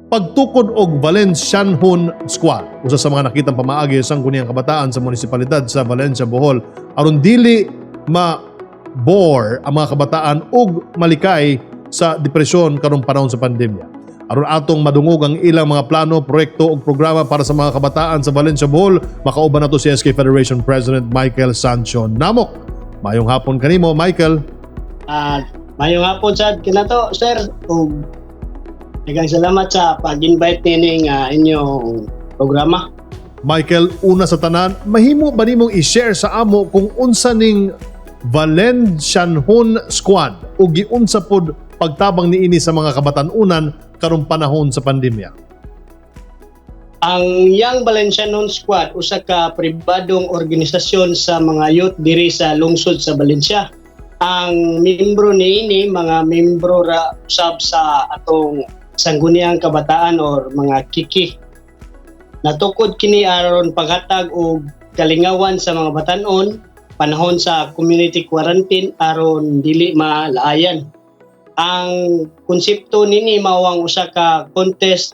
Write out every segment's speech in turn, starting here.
Pagtukod og Valencianhon Squad, usa sa mga nakitang pamaagi sa Sangguniang Kabataan sa munisipalidad sa Valencia, Bohol, aron dili ma bore ang mga kabataan ug malikay sa depresyon karong panahon sa pandemya. Aron atong madungog ang ilang mga plano, proyekto ug programa para sa mga kabataan sa Valencia, Bohol, makauban nato si SK Federation President Michael Sancho Namok. Maayong hapon kanimo, Michael. Mayong hapon sad kinato, sir, ug daghang salamat sa pag-invite nining inyong programa. Michael, una sa tanan, mahimo ba nimong i-share sa amo kung unsa ning Valencianhon Squad o giunsa pod pagtabang niini sa mga kabatan-unan karong panahon sa pandemya? Ang Young Valencianon Squad usa ka pribadong organisasyon sa mga youth diri sa lungsod sa Valencia. Ang membro niini mga membro ra usab sa atong Sangguniang Kabataan or mga kiki. Natukod kini aron paghatag og kalingawan sa mga batan-on panahon sa community quarantine aron dili malaayan. Ang konsepto nini mao ang usa ka contest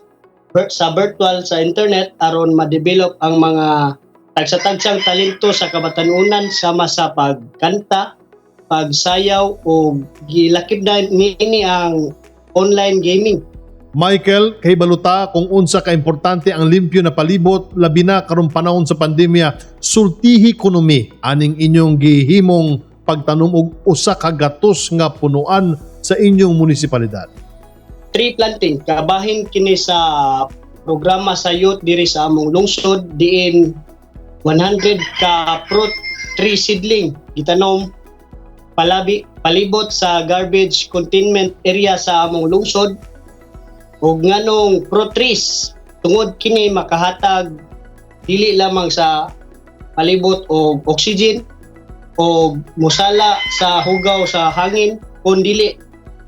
sa virtual sa internet aron ma-develop ang mga tagsa-tagsang talento sa kabatanunan sama sa pagkanta, pagsayaw o gilakip na niini ang online gaming. Michael, kay baluta kung unsa ka importante ang limpyo na palibot, labi na karong panahon sa pandemya, sultihi kuno mi aning inyong gihimong pagtanom og 100 nga punuan sa inyong munisipalidad. Tree planting kabahin kini sa programa sa youth diri sa among lungsod, diin 100 ka fruit tree seedling gitanom palabi palibot sa garbage containment area sa among lungsod. Ug nganong fruit trees? Tungod kini makahatag dili lamang sa palibot og oxygen o musala sa hugaw sa hangin, kun dili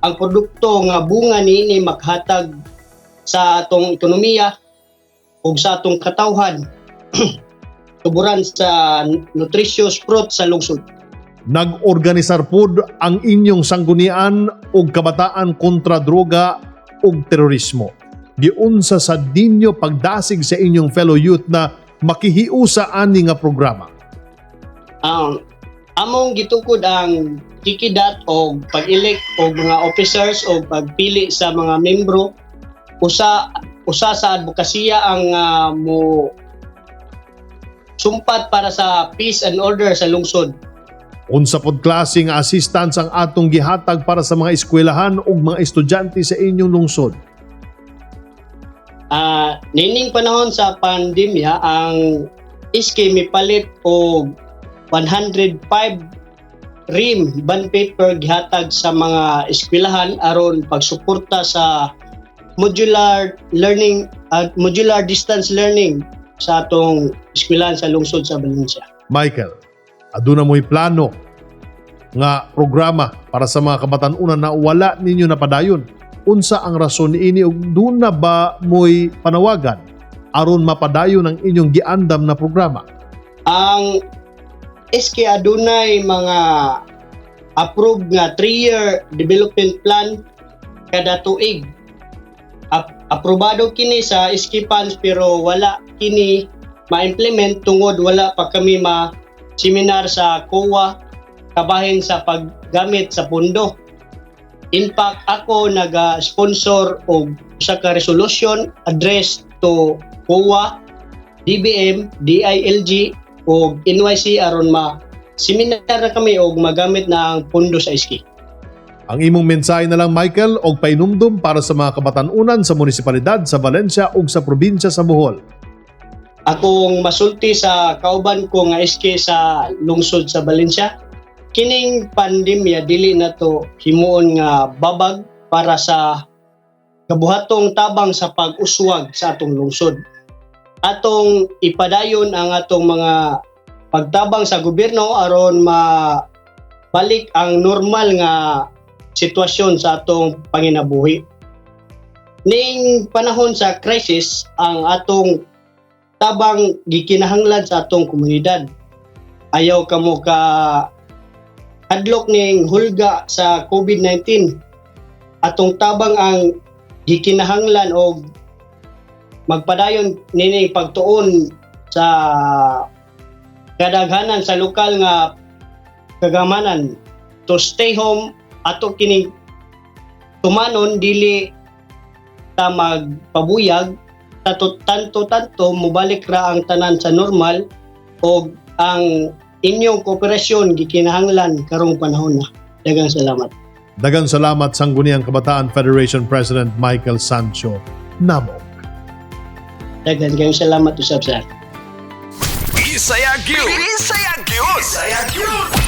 ang produkto nga bunga niini makahatag sa atong ekonomiya ug sa atong katawhan tuburan sa nutritious fruit sa lungsod. Nag-organisar pod ang inyong sanggunian og kabataan kontra droga ug terorismo. Giunsa sa ninyo pagdasig sa inyong fellow youth na makihiusa ani nga programa? Ang among gitukod ang kikidat o pag-elect og mga officers o pagpili sa mga membro. Usa usa sa advokasya ang mo sumpat para sa peace and order sa lungsod. Unsa pod klase nga assistance ang atong gihatag para sa mga eskwelahan ug mga estudyante sa inyong lungsod? Nining panahon sa pandemya, ang SK mipalit og 105 ream bond paper gihatag sa mga eskwelahan aron pagsuporta sa modular learning at modular distance learning sa atong eskwelahan sa lungsod sa Valencia. Michael, aduna mo'y plano nga programa para sa mga kabatan-unan na wala ninyo napadayon. Unsa ang rason niini ug duna ba mo'y panawagan aron mapadayon ang inyong giandam na programa? Ang SK adunay mga approved nga 3-year development plan kada tuig. Aprobado kini sa SK funds, pero wala kini ma-implement tungod wala pa kami ma seminar sa COA kabahin sa paggamit sa pundo. In fact, ako naga-sponsor og usa ka resolution addressed to COA, DBM, DILG o NYC aron ma seminar na kami og magamit na ang pundo sa SK. Ang imong mensahe na lang, Michael, og painumdum para sa mga kabatan-unan sa munisipalidad sa Valencia ug sa probinsya sa Bohol. Akong masulti sa kauban ko nga SK sa lungsod sa Valencia, kining pandemya dili na to himuon nga babag para sa kabuhatong tabang sa pag-uswag sa atong lungsod. Atong ipadayon ang atong mga pagtabang sa gobyerno aron mabalik ang normal nga sitwasyon sa atong panginabuhi. Ning panahon sa crisis, ang atong tabang gikinahanglan sa atong komunidad. Ayaw kamo ka hadlok ning hulga sa COVID-19. Atong tabang ang gikinahanglan og Magpadayon nini pagtuon sa kadaghanan sa lokal nga kagamanan to stay home. Ato kini tumanon, dili ta magpabuyag tato tanto tanto mobalik ra ang tanan sa normal og ang inyong kooperasyon gikinahanglan karong panahon na. Daghang salamat. Daghang salamat, Sangguniang Kabataan Federation President Michael Sancho Namok. Daghan kayong salamat usab, sir. Bisaya gyud. Bisaya gyud. Bisaya gyud.